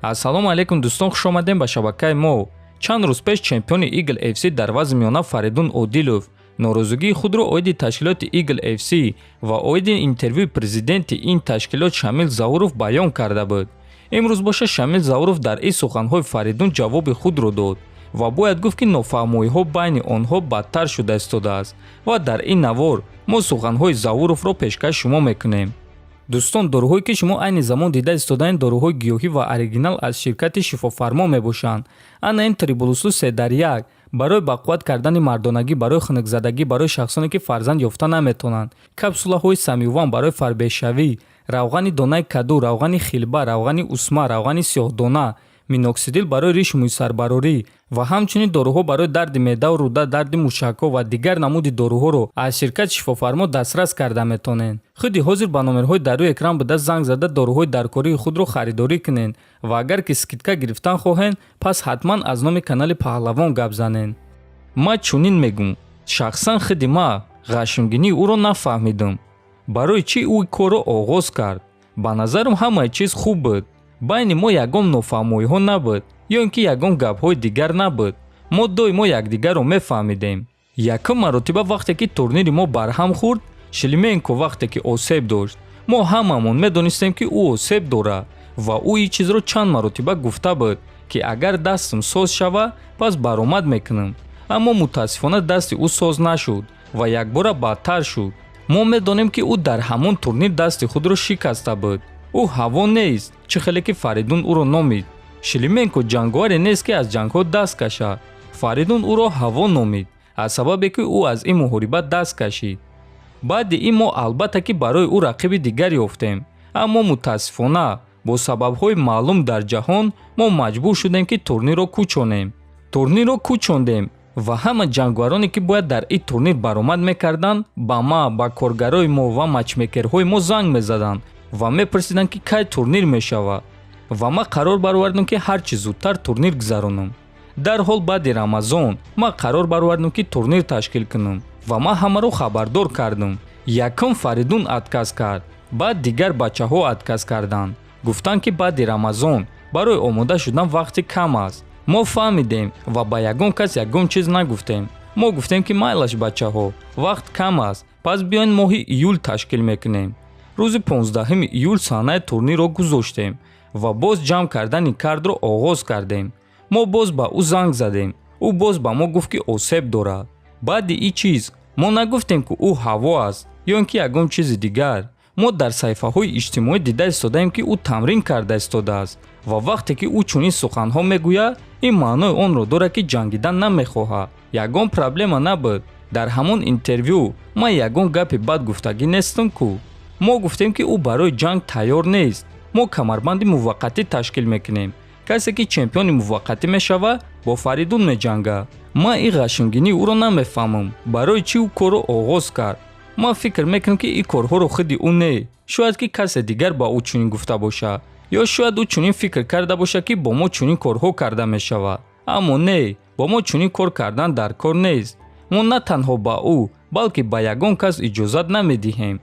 Ассалому алайкум, дӯстон, хушомадем ба шабакаи мо. Чанд рӯз пеш чемпиони Eagle FC дар вазни миёна Фаридун Одилов норозигии худро оиди ташкилоти Eagle FC ва оиди интервюи президенти ин ташкилот Шамил Зауров баён карда буд. Имрӯз боша Шамил Зауров дар ин суханҳои Фаридун ҷавоби худро дод ва бояд гуфт, ки нофаҳмоиҳо байни онҳо бадтар шуда истодааст ва дар ин навор мо суханҳои Зауровро пешкаш шумо мекунем. Дӯстон, доруҳое, ки шумо айни замон дида истодаед, доруҳои гиёҳӣ ва оригинал аз ширкати Шифофармо мебошанд. Ана ин Трибулусу се дар як барои бақувват кардани мардонагӣ, барои хунукзадагӣ, барои шахсоне, ки фарзанд ёфта наметавонанд, капсулаҳои Самиван барои фарбешавӣ, равғани донаи каду, равғани хилба, равғани усма, равғани сиёҳдона, миноксидил барои ришу мӯйсарбарорӣ ва ҳамчунин доруҳо барои дарди меъдаву рӯда, дарди мушакҳо ва дигар намуди доруҳоро аз ширкати Шифофармо дастрас карда метавонед. Худи ҳозир ба номерҳои дар рӯи экран буда занг зада, доруҳои даркории худро харидорӣ кунед ва агар ки скидка гирифтан хоҳед, пас ҳатман аз номи канали Паҳлавон гап занед. Ман чунин мегӯм: шахсан худи ман ғашмгинии ӯро нафаҳмидам. Барои чӣ ӯ корро оғоз кард? Ба назарам, ҳамаи чиз хуб буд. Байни мо ягон нофаҳмоиҳо набуд ё ин ки ягон гапҳои дигар набуд. Мо доимо якдигарро мефаҳмидем. Якум маротиба, вақте ки турнири мо барҳам хӯрд, Шилименко вақте ки осеб дошт, мо ҳамамон медонистем, ки ӯ осеб дорад ва ӯ ин чизро чанд маротиба гуфта буд, ки агар дастам соз шава, пас баромад мекунам. Аммо мутаассифона дасти ӯ соз нашуд ва якбора бадтар шуд. Мо медонем, ки ӯ дар ҳамон турнир дасти худро шикаста буд. Ӯ ҳаво нест, чӣ хеле ки Фаридун ӯро номид. Шилименко ҷанговаре нест, ки аз ҷангҳо даст кашад. Фаридун ӯро ҳаво номид аз сабабе, ки ӯ аз ин муҳориба даст кашид. Баъди ин мо, албатта, ки барои ӯ рақиби дигар ёфтем, аммо мутаассифона бо сабабҳои маълум дар ҷаҳон мо маҷбур шудем, ки турнирро кӯчонем. Турнирро кӯчондем ва ҳама ҷанговароне, ки бояд дар ин турнир баромад мекарданд, ба ма, ба коргарои мо ва матчмейкерҳои мо занг мезаданд ва мепурсиданд, ки кай турнир мешавад. Ва ман қарор баровардам, ки ҳарчи зудтар турнир гузаронам. Дарҳол баъди Рамазон ман қарор баровардам, ки турнир ташкил кунам ва ман ҳамаро хабардор кардам. Якум Фаридун отказ кард, баъд дигар бачаҳо отказ карданд. Гуфтанд, ки баъди Рамазон барои омода шудан вақти кам аст. Мо фаҳмидем ва ба ягон кас ягон чиз нагуфтем. Мо гуфтем, ки майлаш, бачаҳо, вақт кам аст, пас биёед, моҳи июл ташкил мекунем. Рӯзи 15 июл саҳнаи турнирро гузоштем ва боз ҷамъ кардани кардро оғоз кардем. Мо боз ба ӯ занг задем, ӯ боз ба мо гуфт, ки осеб дорад. Баъди ин чиз мо нагуфтем, ки ӯ ҳаво аст ё ин ки ягон чизи дигар. Мо дар саҳифаҳои иҷтимоӣ дида истодаем, ки ӯ тамрин карда истодааст ва вақте ки ӯ чунин суханҳо мегӯяд, ин маънои онро дорад, ки ҷангидан намехоҳад. Ягон проблема набуд. Дар ҳамон интервю ман ягон гапи бад гуфтагӣ нестам ку. Мо гуфтем, ки ӯ барои ҷанг тайёр нест. Мо камарбанди муваққатӣ ташкил мекунем. Касе, ки чемпиони муваққатӣ мешавад, бо Фаридун меҷангад. Ман ин ғашмгинии ӯро намефаҳмам. Барои чӣ ӯ корро оғоз кард? Ман фикр мекунам, ки ин корҳоро худи ӯ не, шояд ки касе дигар ба ӯ чунин гуфта бошад ё шояд ӯ чунин фикр карда бошад, ки бо мо чунин корҳо карда мешавад. Аммо не, бо мо чунин кор кардан дар кор нест. Мо на танҳо ба ӯ, балки ба ягон кас иҷозат намедиҳем.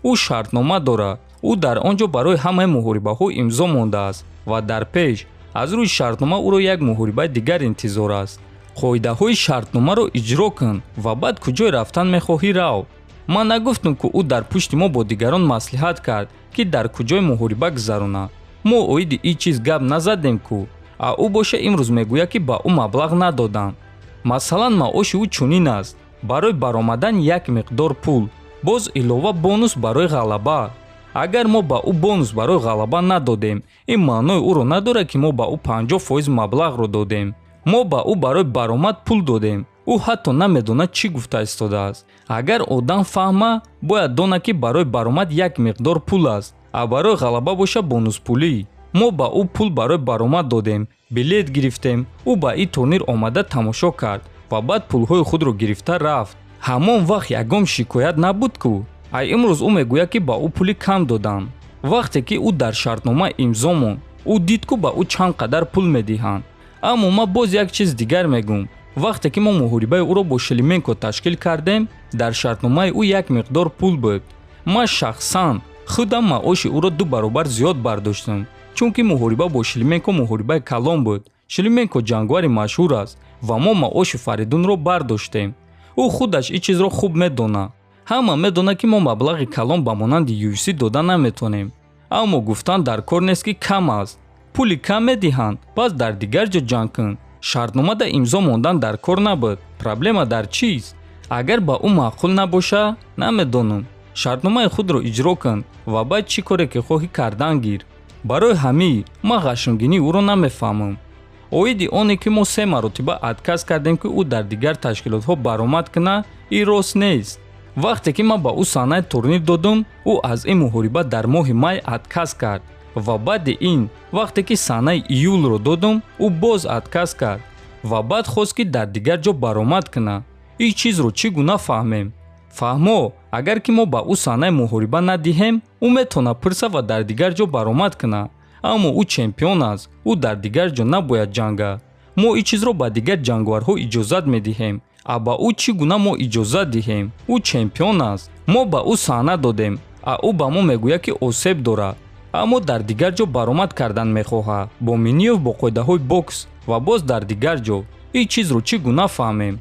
Ӯ шартнома дорад. Ӯ дар он ҷо барои ҳамаи муҳорибаҳо имзо мондааст ва дар пеш аз рӯи шартнома ӯро як муҳорибаи дигар интизор аст. Қоидаҳои шартномаро иҷро кун ва баъд куҷое рафтан мехоҳӣ, рав. Ман нагуфтам, ки ӯ дар пушти мо бо дигарон маслиҳат кард, ки дар куҷой муҳориба гузаронад. Мо оиди ин чиз гап назадем ку. А ӯ боша имрӯз мегӯяд, ки ба ӯ маблағ надоданд. Масалан, маоши ӯ чунин аст: барои баромадан як миқдор пул, боз илова бонус барои ғалаба. Агар мо ба ӯ бонус барои ғалаба надодем, ин маънои ӯро надорад, ки мо ба ӯ 50% маблағро додем. Мо ба ӯ барои баромад пул додем. Ӯ ҳатто намедонад, чӣ гуфта истодааст. Агар одам фаҳма, бояд донад, ки барои баромад як миқдор пул аст, а барои ғалаба боша бонуспулӣ. Мо ба ӯ пул барои баромад додем, билет гирифтем, ӯ ба ин турнир омада, тамошо кард ва баъд пулҳои худро гирифта рафт. Ҳамон вақт ягон шикоят набуд ку. Ай имрӯз ӯ мегӯяд, ки ба ӯ пули кам доданд. Вақте ки ӯ дар шартнома имзо монд, ӯ дид ку, ба ӯ чанд қадар пул медиҳанд. Аммо ман боз як чиз дигар мегӯм: вақте ки мо муҳорибаи ӯро бо Шелименко ташкил кардем, дар шартномаи ӯ як миқдор пул буд. Ман шахсан худам маоши ӯро ду баробар зиёд бардоштам. Чунки муҳориба бо Шилименко муҳорибаи калон буд. Шилименко ҷанговари машҳур аст ва мо маоши Фаридунро бардоштем. Ӯ худаш ин чизро хуб медонад. Ҳама медонад, ки мо маблағи калон ба монанди UFC дода наметонем, аммо гуфтан дар кор нест, ки кам аст. Пули кам медиҳанд, пас дар дигар ҷо ҷанг кун. Шартномада имзо мондан дар кор набуд. Проблема дар чист? Агар ба ӯ маъқул набоша, намедонам. Шартномаи худро иҷро кун ва баъд чӣ коре ки хоҳӣ кардан гир. Барои ҳамин ман ғашмгинии ӯро намефаҳмам. Оиди оне ки мо се маротиба отказ кардем, ки ӯ дар дигар ташкилотҳо баромад кунад, ин рост нест. Вақте ки ман ба ӯ санаи турнир додум, ӯ аз ин муҳориба дар моҳи май отказ кард ва баъди ин, вақте ки санаи июлро додум, ӯ боз отказ кард ва баъд хост, ки дар дигар ҷо баромад кунад. Ин чизро чӣ гуна фаҳмем? Фаҳмо, агар ки мо ба ӯ санаи муҳориба надиҳем, ӯ метавонад пурса ва дар дигар ҷо баромад кунад. Аммо ӯ чемпион аст, ӯ дар дигар ҷо набояд ҷангад. Мо ин чизро ба дигар ҷанговарҳо иҷозат медиҳем, а ба ӯ чӣ гуна мо иҷозат диҳем? Ӯ чемпион аст. Мо ба ӯ саҳна додем, а ӯ ба мо мегӯяд, ки осеб дорад, аммо дар дигар ҷо баромад кардан мехоҳад бо Миниев, бо қоидаҳои бокс ва боз дар дигар ҷо. Ин чизро чӣ гуна фаҳмем?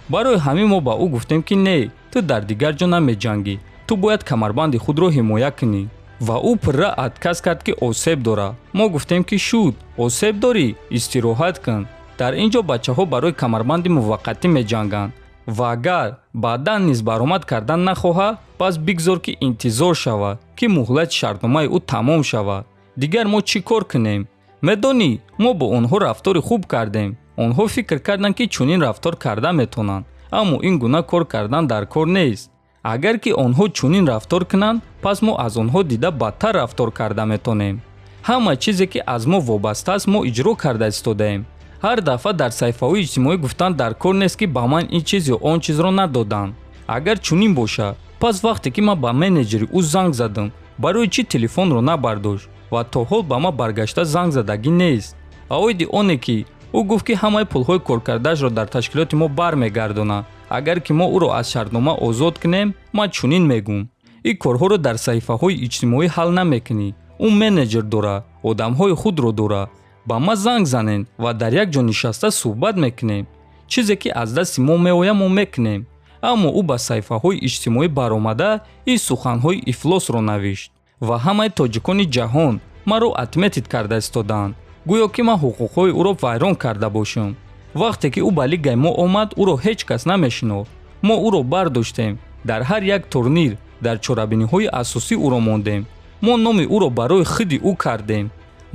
Барои ҳамин мо ба ӯ гуфтем, ки не, ту дар дигар ҷо намеҷангӣ, ту бояд камарбанди худро ҳимоя кунӣ. Ва ӯ пурра отказ кард, ки осеб дорад. Мо гуфтем, ки шуд, осеб дорӣ, истироҳат кун. Дар ин ҷо бачаҳо барои камарбанди муваққатӣ меҷанганд ва агар баъдан низ баромад кардан нахоҳад, пас бигзор, ки интизор шавад, ки муҳлати шартномаи ӯ тамом шавад. Дигар мо чӣ кор кунем? Медонӣ, мо бо онҳо рафтори хуб кардем. Онҳо фикр карданд, ки чунин рафтор карда метавонанд, аммо ин гуна кор кардан дар кор нест. Агар ки онҳо чунин рафтор кунанд, пас мо аз онҳо дида бадтар рафтор карда метавонем. Ҳама чизе, ки аз мо вобаста аст, мо иҷро карда истодаем. Ҳар дафъа дар саҳифаҳои иҷтимоӣ гуфтан дар кор нест, ки ба ман ин чиз ё он чизро надоданд. Агар чунин бошад, пас вақте ки ман ба менеҷери ӯ занг задам, барои чӣ телефонро набардошт ва то ҳол ба ман баргашта занг задагӣ нест? Оиди оне ки ӯ гуфт, ки ҳамаи пулҳои коркардаашро дар ташкилоти мо бармегардонад, агар ки мо ӯро аз шартнома озод кунем, ман чунин мегӯм: ин корҳоро дар саҳифаҳои иҷтимоӣ ҳал намекунӣ. Ӯ менеҷер дорад, одамҳои худро дорад. Ба ман занг занед ва дар як ҷо нишаста суҳбат мекунем. Чизе ки аз дасти мо меояд, мо мекунем. Аммо ӯ ба саҳифаҳои иҷтимоӣ баромада, ин суханҳои ифлосро навишт ва ҳамаи тоҷикони ҷаҳон маро отметить карда истодаанд, гӯё ки ман ҳуқуқҳои ӯро вайрон карда бошам. Вақте ки ӯ ба лигаи мо омад, ӯро ҳеҷ кас намешинохт. Мо ӯро бардоштем, дар ҳар як турнир, дар чорабиниҳои асосӣ ӯро мондем. Мо номи ӯро барои худи ӯ кардем.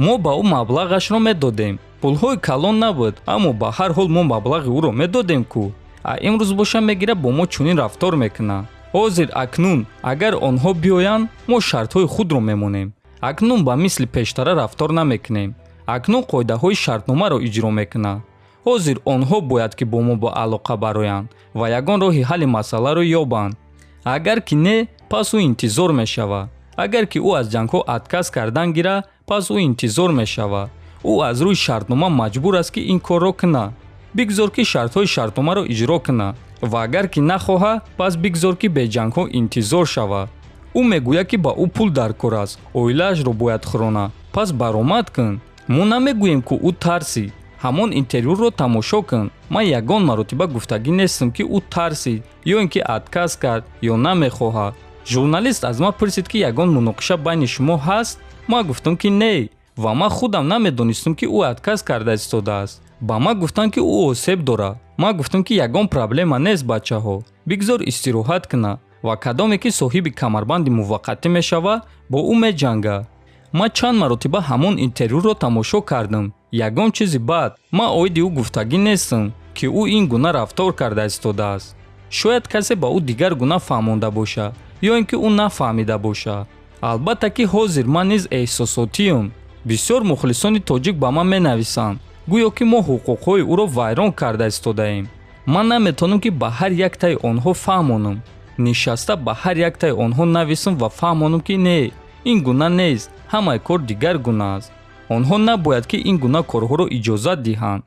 Мо ба ӯ маблағашро медодем. Пулҳои калон набуд, аммо ба ҳар ҳол мо маблағи ӯро медодем ку. А имрӯз боша мегирад, бо мо чунин рафтор мекунад. Ҳозир акнун агар онҳо биёянд, мо шартҳои худро мемонем. Акнун ба мисли пештара рафтор намекунем. Акнун қоидаҳои шартномаро иҷро мекунад. Ҳозир онҳо бояд ки бо мо ба алоқа бароянд ва ягон роҳи ҳалли масъаларо ёбанд. Агар ки не, пас ӯ интизор мешавад. Агар ки ӯ аз ҷангҳо отказ кардан гирад, пас ӯ интизор мешавад. Ӯ аз рӯи шартнома маҷбур аст, ки ин корро кунад. Бигзор, ки шартҳои шартномаро иҷро кунад ва агар ки нахоҳад, пас бигзор, ки беҷангҳо интизор шавад. Ӯ мегӯяд, ки ба ӯ пул дар кор аст, оилаашро бояд хӯронад, пас баромад кун. Мо намегӯем, ки ӯ тарсид. Ҳамон интервюро тамошо кун. Ман ягон маротиба гуфтагӣ нестам, ки ӯ тарсид ё ин ки отказ кард ё намехоҳад. Журналист аз ман пурсид, ки ягон муноқиша байни шумо ҳаст. Ман гуфтам, ки не, ва ман худам намедонистам, ки ӯ отказ карда истодааст. Ба ман гуфтанд, ки ӯ осеб дорад. Ман гуфтам, ки ягон проблема нест, бачаҳо, бигзор истироҳат кунад ва кадоме ки соҳиби камарбанди муваққатӣ мешавад, бо ӯ меҷангад. Ман чанд маротиба ҳамон интервюро тамошо кардам. Ягон чизи бад ман оиди ӯ гуфтагӣ нестам, ки ӯ ин гуна рафтор карда истодааст. Шояд касе ба ӯ дигар гуна фаҳмонда бошад ё ин ки ӯ нафаҳмида бошад. Албатта, ки ҳозир ман низ эҳсосотиюм. Бисёр мухлисони тоҷик ба ман менависанд, гӯё ки мо ҳуқуқҳои ӯро вайрон карда истодаем. Ман наметавонам, ки ба ҳар яктаи онҳо фаҳмонам, нишаста ба ҳар яктаи онҳо нависам ва фаҳмонам, ки не, ин гуна нест, ҳамаи кор дигар гуна аст. Онҳо набояд, ки ин гуна корҳоро иҷозат диҳанд.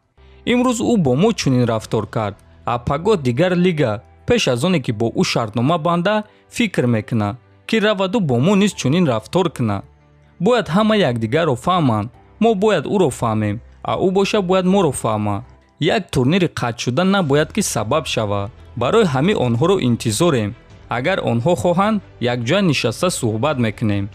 Имрӯз ӯ бо мо чунин рафтор кард, а пагоҳ дигар лига пеш аз оне ки бо ӯ шартнома банда, фикр мекунад, ки раваду бо мо низ чунин рафтор кунад. Бояд ҳама якдигарро фаҳманд. Мо бояд ӯро фаҳмем, а ӯ боша бояд моро фаҳмад. Як турнири қатъшуда набояд ки сабаб шавад. Барои ҳамин онҳоро интизорем. Агар онҳо хоҳанд, якҷоя нишаста суҳбат мекунем.